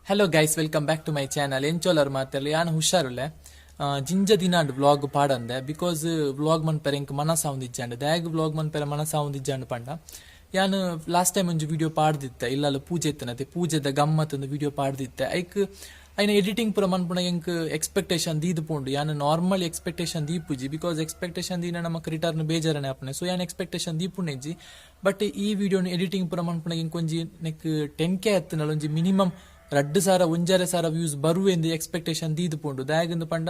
Hello guys, welcome back to my channel. ಎಂಚೋಲರ್ ಮಾತೆರ್ಲ? ಯಾನ್ ಹುಷಾರುಲ್ಲೆ. ಜಿಂಜ ದಿನಾಂಡ್ vlog ಪಾಡಂದೆ, because vlog ಮನ್ಪೆರೆ ಎಂಕ್ ಮನಸ್ಸಾವೊಂದಿಜ್ಜಾಂಡ್. ದಾಯೆಗ್ ವ್ಲಾಗ್ ಮನ್ಪೆರೆ ಮನಸ್ಸಾವೊಂದಿಜ್ಜಾಂಡ್ ಪಂಡ, ಯಾನ್ ಲಾಸ್ಟ್ ಟೈಮ್ ಒಂಜಿ ವಿಡಿಯೋ ಪಾಡ್ದಿತ್ತೆ. ಇಲ್ಲಲ್ ಪೂಜೆ ಇತ್ತನತೆ, ಪೂಜೆದ ಗಮ್ಮತ್ ವಿಡಿಯೋ ಪಾಡ್ದಿತ್ತೆ. ಐಕ್ ಐನ ಎಡಿಟಿಂಗ್ ಪೂರ ಮನ್ಪುನ ಎಂಕ್ ಎಕ್ಸ್ಪೆಕ್ಟೇಷನ್ ದೀದ್ ಪೋಂಡು. ಯಾನ್ ನಾರ್ಮಲ್ ಎಕ್ಸ್ಪೆಕ್ಟೇಷನ್ ದೀಪುಜಿ, because expectation ದೀನ ನಮಕ್ ರಿಟರ್ನ್ ಬೇಜಾರನೆ ಆಪುನೆ. ಸೊ ಯಾನ್ ಎಕ್ಸ್ಪೆಕ್ಟೇಷನ್ ದೀಪುನೆಜ್ಜಿ. ಬಟ್ ಈ ವಿಡಿಯೋನ ಎಡಿಟಿಂಗ್ ಪೂರ ಮನ್ಪುನ ಎಂಕ್ ಒಂಜಿ ನೆಕ್ 10K ಎತ್ತುನಲ ಒಂಜಿ ಮಿನಿಮಮ್ 2000, 1500 ವ್ಯೂಸ್ ಬರುವೆಂದು ಎಕ್ಸ್ಪೆಕ್ಟೇಷನ್ ದೀದ್ ಪೋಂಡು. ದಾಯೆಗಂದು ಪಂಡ,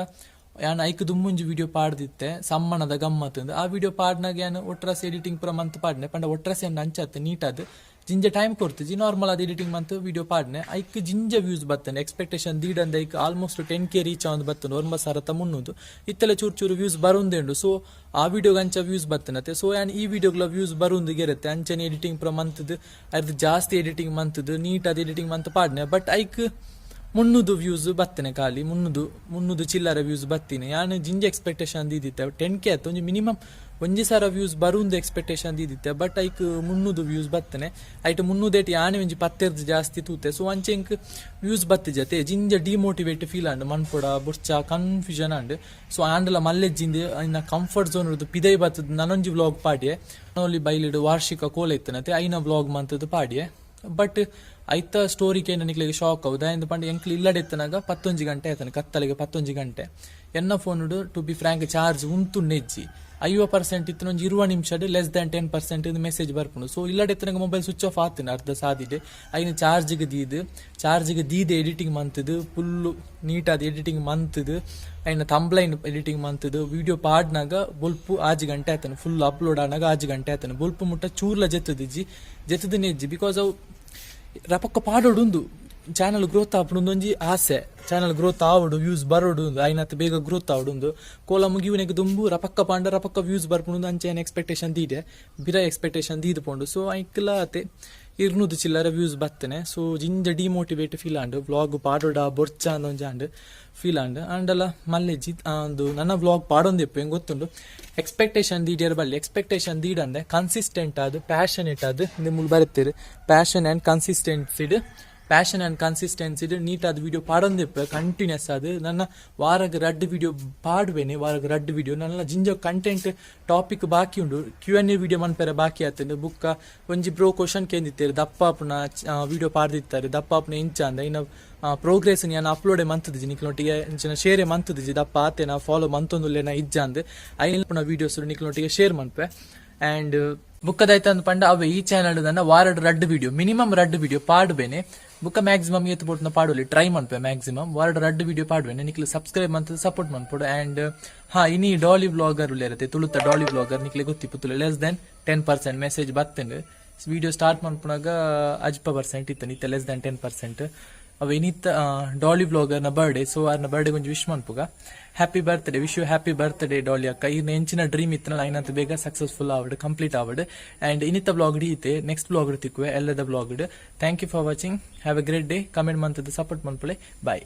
ಯಾನ್ ಐಕ್ ದುಂಬುಂಜಿ ವಿಡಿಯೋ ಪಾಡ್ದಿತ್ತೆ, ಸಮ್ಮನದ ಗಮ್ಮತ್. ಆ ವಿಡಿಯೋ ಪಾಡ್ನಾಗ ಯಾನ್ ಒಟ್ರಾಸಿ ಎಡಿಟಿಂಗ್ ಪೂರ ಮಂತ್ ಪಾಡ್ನೆ. ಪಂಡ ಒಟ್ರಾಸಿ ಅಂಚಾತ್ ನೀಟಾದ್ ಜಿಂಜ ಟೈಮ್ ಕೊರ್ತಿಜಿ. ನಾರ್ಮಲ್ ಆದ್ ಎಡಿಟಿಂಗ್ ಮಂತ್ ವಿಡಿಯೋ ಪಾಡ್ನೆ. ಐಕ್ ಜಿಂಜ ವ್ಯೂಸ್ ಬತ್ತನೆ. ಎಕ್ಸ್ಪೆಕ್ಟೇಷನ್ ದೀಡಂದ ಐಕ್ ಆಲ್ಮೋಸ್ಟ್ 10K reach ಆವೊಂದು ಬತ್ತುಂಡು, 9300. ಇತ್ತಲೆ ಚೂರು ಚೂರು ವ್ಯೂಸ್ ಬರುಂದೆ ಉಂಡು. ಸೊ ಆ ವಿಡಿಯೋಗೆ ಅಂಚ ವ್ಯೂಸ್ ಬತ್ತನತೆ. ಸೊ ಯಾನ್ ಈ ವಿಡಿಯೋಗ್ಲ ವ್ಯೂಸ್ ಬರುಂದು ಗೆರತ್ತೆ ಅಂಚನೆ ಎಡಿಟಿಂಗ್ ಪೂರ ಮಂತ್ದ್, ಅರ್ಧ ಜಾಸ್ತಿ ಎಡಿಟಿಂಗ್ ಮಂತ್ದ್, ನೀಟ್ ಆದ್ ಎಡಿಟಿಂಗ್ ಮಂತ್ ಪಾಡ್ನೆ. ಬಟ್ ಐಕ್ 300 ವ್ಯೂಸ್ ಬತ್ತನೆ, ಖಾಲಿ 300, 300 ಚಿಲ್ಲರೆ ವ್ಯೂಸ್ ಬತ್ತೀನಿ. ಯಾನ್ ಜಿಂಜ ಎಕ್ಸ್ಪೆಕ್ಟೇಷನ್ ದೀದಿತ್ತೆ. 10K ಆಯ್ತು, ಒಂಜಿ ಮಿನಿಮಮ್ 1000 ವ್ಯೂಸ್ ಬರುಂದು ಎಕ್ಸ್ಪೆಕ್ಟೇಷನ್ ದೀದಿತ್ತೆ. ಬಟ್ ಐಕ್ 300 ವ್ಯೂಸ್ ಬತ್ತನೆ. ಐಟ್ 300ಏಟ್ ಯಾನೆ ಒಂಜಿ ಪತ್ತೆರ್ದು ಜಾಸ್ತಿ ತೂತೆ. ಸೊ ಅಂಚೆ ಎಂಕ್ ವ್ಯೂಸ್ ಬತ್ತಿಜತೆ. ಜಿಂಜ ಡಿಮೋಟಿವೇಟ್ ಫೀಲ್ ಆಂಡ್. ಮನ್ಪೊಡ ಬೊರ್ಚ ಕನ್ಫ್ಯೂಷನ್ ಆಂಡ್. ಸೊ ಆಂಡಲ ಮಲ್ಲೆಜ್ಜಿಂದು ಐನ ಕಂಫರ್ಟ್ ಝೋನ್ ಪಿದೈ ಬತ್ತದ ನನೊಂಜಿ ವ್ಲಾಗ್ ಪಾಡಿಯೆ. ಓಲಿ ಬೈಲಿಡ್ ವಾರ್ಷಿಕ ಕೋಲ ಇತ್ತನತೆ, ಐನ ವ್ಲಾಗ್ ಮಂತದ್ದು ಪಾಡಿಯೆ. ಬಟ್ ಐತ ಸ್ಟೋರಿ ಕೇಂದ್ರ ನಿಕ್ಲೆಗ್ ಶಾಕ್ ಅವು. ದಾಯೆಂದ್ ಪಂಡ, ಎಂಕ್ಲು ಇಲ್ಲಡೆ ಎತ್ತನಾಗ 11 ಗಂಟೆ ಆಯ್ತಾನೆ, ಕತ್ತಲೆಗೆ 11 ಗಂಟೆ. ಎನ್ನ ಫೋನ್ ಟು ಬಿ ಫ್ರಾಂಕ್ ಚಾರ್ಜ್ ಉಂತು ನೆಜ್ಜಿ. 50% ಇತ್ತು. ಒಂಜಿ 20 ನಿಮಿಷ ಲೆಸ್ ದ್ಯಾನ್ 10% ಮೆಸೇಜ್ ಬರ್ಪುಂಡು. ಸೊ ಇಲ್ಲಡೆ ಎತ್ತನಾಗ ಮೊಬೈಲ್ ಸ್ವಿಚ್ ಆಫ್ ಆತನ ಅರ್ಧ ಸಾದಿಡೆ. ಐನ ಚಾರ್ಜ್ಗೆ ದೀದ್, ಚಾರ್ಜ್ಗೆ ದೀದ್ ಎಡಿಟಿಂಗ್ ಮಂತದು, ಫುಲ್ಲು ನೀಟಾದ ಎಡಿಟಿಂಗ್ ಮಂತದು, ಐನ ತಂಬ್ಲೈನ್ ಎಡಿಟಿಂಗ್ ಮಂತದು ವಿಡಿಯೋ ಪಾಡ್ನಾಗ ಬೊಲ್ಪು 6 ಗಂಟೆ ಆಯ್ತಾನೆ. ಫುಲ್ ಅಪ್ಲೋಡ್ ಆನಾಗ 6 ಗಂಟೆ ಆಯ್ತಾನೆ. ಬೊಲ್ಪು ಮುಟ್ಟ ಚೂರ್ಲ ಜೆತ್ತದಿಜ್ಜಿ, ಜೆತ್ತದ ನೆಜ್ಜಿ. Because ಅವು ರಪಕ್ಕ ಪಾಡೋಡುಂದು, ಚಾನಲ್ ಗ್ರೋತ್ ಆಪುಂಡು ಒಂಜಿ ಆಸೆ. ಚಾನಲ್ ಗ್ರೋತ್ ಆವಡು, ವ್ಯೂಸ್ ಬರೋಡು, ಐನತ್ ಬೇಗ ಗ್ರೋತ್ ಆವಡು, ಕೋಲ ಮುಗಿಯುವನೆಗ್ ದುಂಬು ರಪಕ್ಕ ಪಾಂಡ ರಪಕ್ಕ ವ್ಯೂಸ್ ಬರ್ಪುಂಡು ಅಂಚೆ ಎಕ್ಸ್ಪೆಕ್ಟೇಷನ್ ದೀಡೆ, ಬಿರ ಎಕ್ಸ್ಪೆಕ್ಟೇಷನ್ ದೀದ್ ಪೋಂಡು. ಸೊ ಐಕ್ಲ ಅತೆ 200 ಚಿಲ್ಲರೆ ವ್ಯೂಸ್ ಬತ್ತನೆ. ಸೊ ಜಿಂಜ ಡಿಮೋಟಿವೇಟ್ ಫೀಲ್ ಆಂಡ್. ವ್ಲಾಗ್ ಪಾಡೋಡ ಬೊರ್ಚ ಅಂದ್ ಆಂಡ್ ಫೀಲ್ ಆಂಡ್. ಆಂಡಲ ಮಲ್ಲೆಜ್ಜಿ ಒಂದು ನನ್ನ ವ್ಲಾಗ್ ಪಾಡೊಂದಿಪ್ಪು ಹೆಂಗ್ ಗೊತ್ತುಂಡು. ಎಕ್ಸ್ಪೆಕ್ಟೇಷನ್ ದೀಡಿಯರ್ ಬಲ್ಲಿ. ಎಕ್ಸ್ಪೆಕ್ಟೇಷನ್ ದೀಡಂದೆ ಕನ್ಸಿಸ್ಟೆಂಟ್ ಆದ್, ಪ್ಯಾಷನೇಟ್ ಆದ್, ನಿಮ್ಮುಲ್ ಬರುತ್ತೀರಿ, ಪ್ಯಾಷನ್ ಆ್ಯಂಡ್ ಕನ್ಸಿಸ್ಟೆನ್ಸಿಡ್, ಪ್ಯಾಷನ್ ಆ್ಯಂಡ್ ಕನ್ಸಿಸ್ಟೆನ್ಸಿಡ್ ನೀಟಾದ ವಿಡಿಯೋ ಪಾಡೊಂದಿಪ್ಪೆ ಕಂಟಿನ್ಯೂಸ್ ಅದು. ನನ್ನ ವಾರಗ್ ರಡ್ಡ್ ವಿಡಿಯೋ ಪಾಡುವೇನೆ, ವಾರಗ್ ರಡ್ಡ್ ವಿಡಿಯೋ. ನನ್ನ ಜಿಂಜ ಕಂಟೆಂಟ್ ಟಾಪಿಕ್ ಬಾಕಿ ಉಂಡು. ಕ್ಯೂ ಎನ್ ಎ ವಿಡಿಯೋ ಮನ್ಪೆರೆ ಬಾಕಿ ಆತಂಡು. ಬುಕ್ಕ ಒಂಜಿ ಬ್ರೋ ಕ್ವಶನ್ ಕೇಂದಿತ್ತೇರು, ದಪ್ಪ ಆಪುನ ವಿಡಿಯೋ ಪಾಡ್ದಿತ್ತಾರೆ, ದಪ್ಪ ಆಪುನ ಇಂಚ ಅಂದ. ಇನ್ನ ಪ್ರೋಗ್ರೆಸ್ ನಾನು ಅಪ್ಲೋಡ್ ಮಂತದಿಜಿ, ನಿಕ್ಲೊಟ್ಟಿಗೆ ಇಂಚಿನ ಶೇರ್ ಮಂತದಿಜಿ. ದಪ್ಪ ಆತೇನ, ಫಾಲೋ ಮಂತೊಂದುಲ್ಲೇನ ಇಜ್ಜ ಅಂದ್ ಐನ ವಿಡಿಯೋಸ್ ನಿಕ್ಲೊಟ್ಟಿಗೆ ಶೇರ್ ಮನ್ಪೆ. ಆ್ಯಂಡ್ ಬುಕ್ಕದಾಯ್ತು ಅಂದ್ ಪಂಡ, ಅವೆ ಈ ಚಾನಲ್ ನನ್ನ ವಾರಡ್ ರಡ್ಡ್ ವಿಡಿಯೋ, ಮಿನಿಮಮ್ ರಡ್ಡ್ ವಿಡಿಯೋ ಪಾಡ್ಬೇನೆ. ಬುಕ್ಕ ಮ್ಯಾಕ್ಸಿಮಮ್ ಏತ್ ಬೋಟ್ನ ಪಾಡೋಲಿ ಟ್ರೈ ಮನ್ಪೆ. ಮ್ಯಾಕ್ಸಿಮಮ್ ವಾರಡ್ ರಡ್ಡ್ ವಿಡಿಯೋ ಪಾಡ್ಬೇನೆ. ನಿಕ್ಲು ಸಬ್ಸ್ಕ್ರೈಬ್ ಮಂತ್ ಸಪೋರ್ಟ್ ಮನ್ಪೊಡು. ಆ್ಯಂಡ್ ಹಾ, ಇನಿ ಡಾಲಿ ವ್ಲಾಗರ್ ಉಲ್ಲೇರತೆ, ತುಳುತ ಡಾಲಿ ವ್ಲಾಗರ್ ನಿಕ್ಲೆ ಗೊತ್ತಿಪ್ಪುತ್ತುಲೆ. ಲೆಸ್ ದೆನ್ 10% ಮೆಸೇಜ್ ಬತ್ತಂಡು. ವಿಡಿಯೋ ಸ್ಟಾರ್ಟ್ ಮನ್ಪುನಾಗ 50% ಇತ್ತು, ನಿತ್ತ ಲೆಸ್ ದೆನ್ 10%. ಅವ ಇನಿತ್ತ ಡಾಲಿ ವ್ಲಾಗರ್ನ ಬರ್ಡೇ. ಸೊ ಅರ್ನ ಬರ್ಡೇ ಒಂಜಿ wish ಮನ್ಪುಗ. Happy birthday, wish you happy birthday Daali ಅಕ್ಕ. ಇರ್ನ ಎಂಚಿನ ಡ್ರೀಮ್ ಇತ್ತನಲ್ಲ, ಐನಂತ ಬೇಗ ಸಕ್ಸಸ್ಫುಲ್ ಆವಡ್, ಕಂಪ್ಲೀಟ್ ಆವಡ್. ಅಂಡ್ ಇನ್ನಿತ್ತ ವ್ಲಾಗ್ ಇತ್ತೆ ನೆಕ್ಸ್ಟ್ ವ್ಲಾಗ್ ತಿಕ್ಕುವೆ ಎಲ್ಲದ vlog. Thank you for watching. Have a great day. Comment ಮಂತದ support ಮನ್ಪುಲೆ. Bye.